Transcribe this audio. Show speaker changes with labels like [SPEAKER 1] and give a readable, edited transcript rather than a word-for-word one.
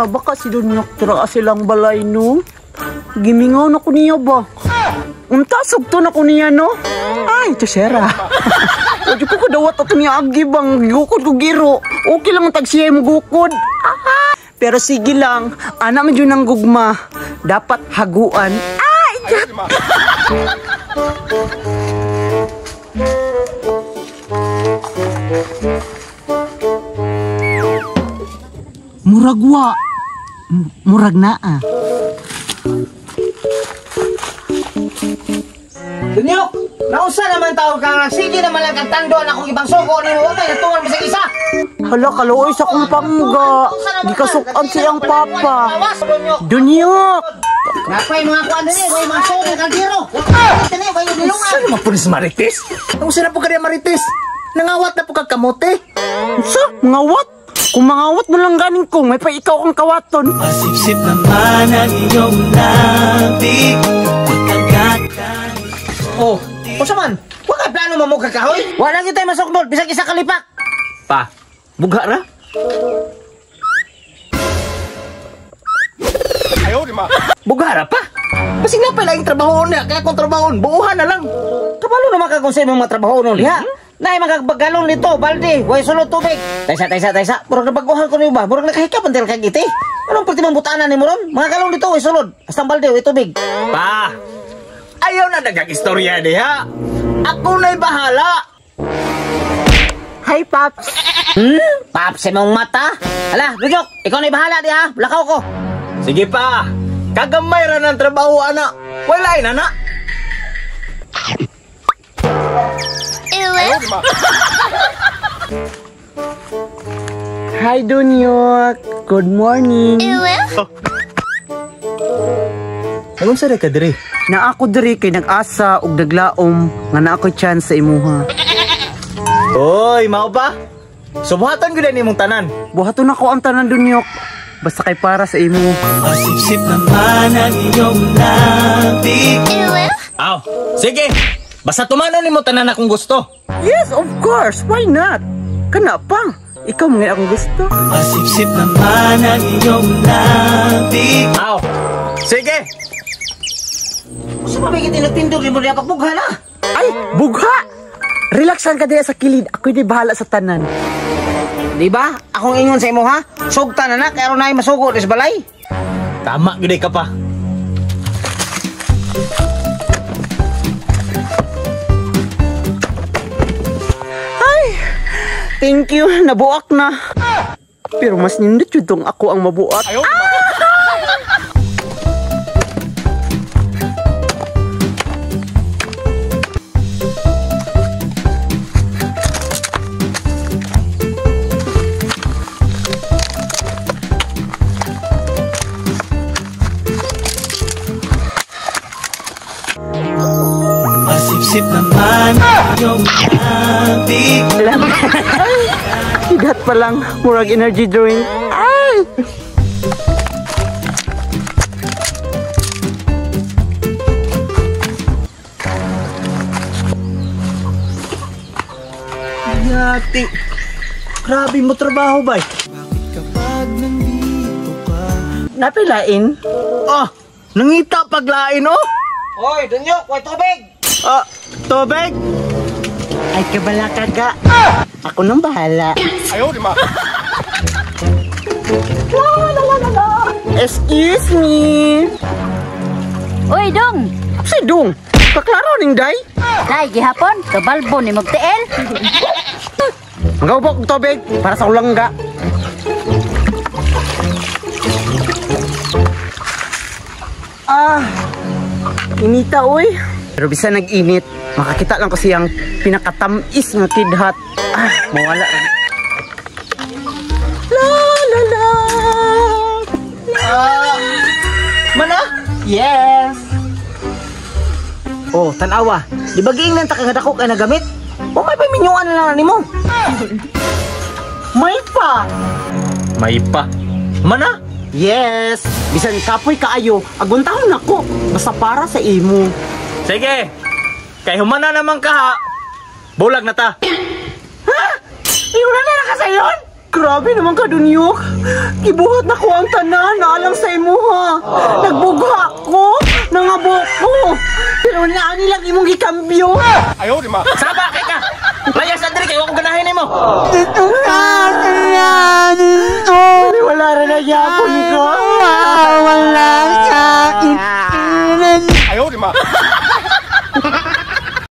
[SPEAKER 1] Baka si Dunyok tira silang balay no. Gimingaw na ko niya ba? Unta sugto na ko niya no. Ay, tsera. Ojo ko kadawat ato niya agi bang gukod ko giro. Okay lang ang tagsiya mo gukod. Ah, pero sige lang, ana man jud ang gugma. Dapat haguan. Ay, murag wa. Murag naa.
[SPEAKER 2] Dunyok, nausa naman tawag ka nga. Sige naman lang kang tandon akong ibang suko ni mo. May natuwan bisag isa.
[SPEAKER 1] Hala, kaluoy sa akong pangga. Gikasukan siyang papa. Dunyok!
[SPEAKER 2] Napay mga kuan dini, way mga suko kaldero. Dini, way nilungan.
[SPEAKER 3] Saan naman po ni si Marites? Ang usa na po kaniya Marites. Nangawat na po kag kamote.
[SPEAKER 1] Sa? Mangawat? Kung mangawat mo lang ganing ko, may pa ikaw ang kawaton.
[SPEAKER 4] Pasipsip naman ang iyong labi.
[SPEAKER 2] Oh, unsa man? Wa kay plano mamugha kahoy? Wala gyud tay masukbol bisag isa ka lipak.
[SPEAKER 3] Pa, bugha ra.
[SPEAKER 5] Ayaw, di ma.
[SPEAKER 3] Bugha ra pa. Basig na pa laing trabaho niya, kaya kung trabahoon, buuhan na lang.
[SPEAKER 2] Kabalo naman ka kung sa imong mga trabaho nun, diha. Nay magagbagalon nito, balde, way sulod tubig. Taysa, taysa, taysa. Murag nabaguhan ko niyo ba? Murag nakahikap ang kag iti. Anong pwede mong butanan ni mo ron? Mga galon dito, way sulod. Hasta ang balde, way tubig.
[SPEAKER 3] Pa, ayaw na dagang istorya diha. Ako na'y bahala.
[SPEAKER 1] Hi, Paps.
[SPEAKER 2] Paps, sa imong mata. Hala, Dunyok, ikaw na'y bahala diha. Lakaw ko.
[SPEAKER 3] Sige pa, kagamay ra ng trabaho, ana. Walay na na.
[SPEAKER 1] Hi, Dunyok. Good morning.
[SPEAKER 3] Anong sara ka diri?
[SPEAKER 1] Na ako diri kay nag-asa og naglaom nga na ako'y chance sa imuha.
[SPEAKER 3] Oy, mao ba? Subuhatan gyud ni imong tanan.
[SPEAKER 1] Buhaton ako ang tanan, Dunyok. Basta kay para sa imo.
[SPEAKER 4] Pasipsip naman ang iyong labi.
[SPEAKER 3] Aw, sige. Basta tumanon nimo tanan akong gusto.
[SPEAKER 1] Yes, of course. Why not? Kana pa. Ikaw mga akong gusto.
[SPEAKER 4] Pasipsip naman ang iyong labi.
[SPEAKER 3] Aw, sige.
[SPEAKER 2] Usa pa may gitinagtindog ni mo diha pagbugha na.
[SPEAKER 1] Ay, bugha! Relaxan ka diya sa kilid. Ako'y di bahala sa tanan.
[SPEAKER 2] Di ba? Akong ingon sa imo ha. Sugta na na kay aron nay masugo dis balay.
[SPEAKER 3] Tama gyud ka pa.
[SPEAKER 1] Thank you, nabuak na. Pero mas nindot yun tong ako ang mabuak.
[SPEAKER 5] Ayaw, di ma.
[SPEAKER 4] Pasipsip naman ang iyong labi.
[SPEAKER 1] Higat pa lang, murag energy drink. Ay!
[SPEAKER 3] Yati. Grabe mo trabaho, bay.
[SPEAKER 4] Kapag nandito ka,
[SPEAKER 1] Napilain?
[SPEAKER 3] Ah, nangita paglain, oh.
[SPEAKER 2] Oy, Dunyok, way tubig.
[SPEAKER 3] Ah, tubig.
[SPEAKER 1] Ay, kabala kaga. Ako nang bahala.
[SPEAKER 5] Ayaw, di ma.
[SPEAKER 1] La, la, la, la, la. Excuse me.
[SPEAKER 6] Uy, dong!
[SPEAKER 1] Si Dong, kaklaro ning day.
[SPEAKER 6] Day, gihapon, kabalbo ni magtiil.
[SPEAKER 1] Magaw og tubig para sa ulangga. Ah, inita oy. Pero bisan nag-init, makakita lang kasi ang pinakatamis nga kidhat. Ah, mawala. La la la.
[SPEAKER 3] Ah, mana?
[SPEAKER 1] Yes.
[SPEAKER 2] Oh, tanawa. Di ba giingnan ta ka nga dako kay nagamit? O may paminyuan na lang nimo.
[SPEAKER 1] May pa.
[SPEAKER 3] May pa. Mana?
[SPEAKER 1] Yes. Bisan kapoy kaayo, aguntahon nako. Basta para sa imo.
[SPEAKER 3] Sige. Kay humana naman ka ha. Bulag na ta.
[SPEAKER 1] Ha? Iwala na ka sayon? Grabe naman ka, Dunyok. Gibuhat na ko ang tanan, alang sa imuha. Nagbugha ko, nangabo ko. Pero naani lang imong gikambyo.
[SPEAKER 3] Saba kay ka. Layas na diri kay wa ko ganahin nimo.
[SPEAKER 1] Wala rin na yapon ko. Wala sa.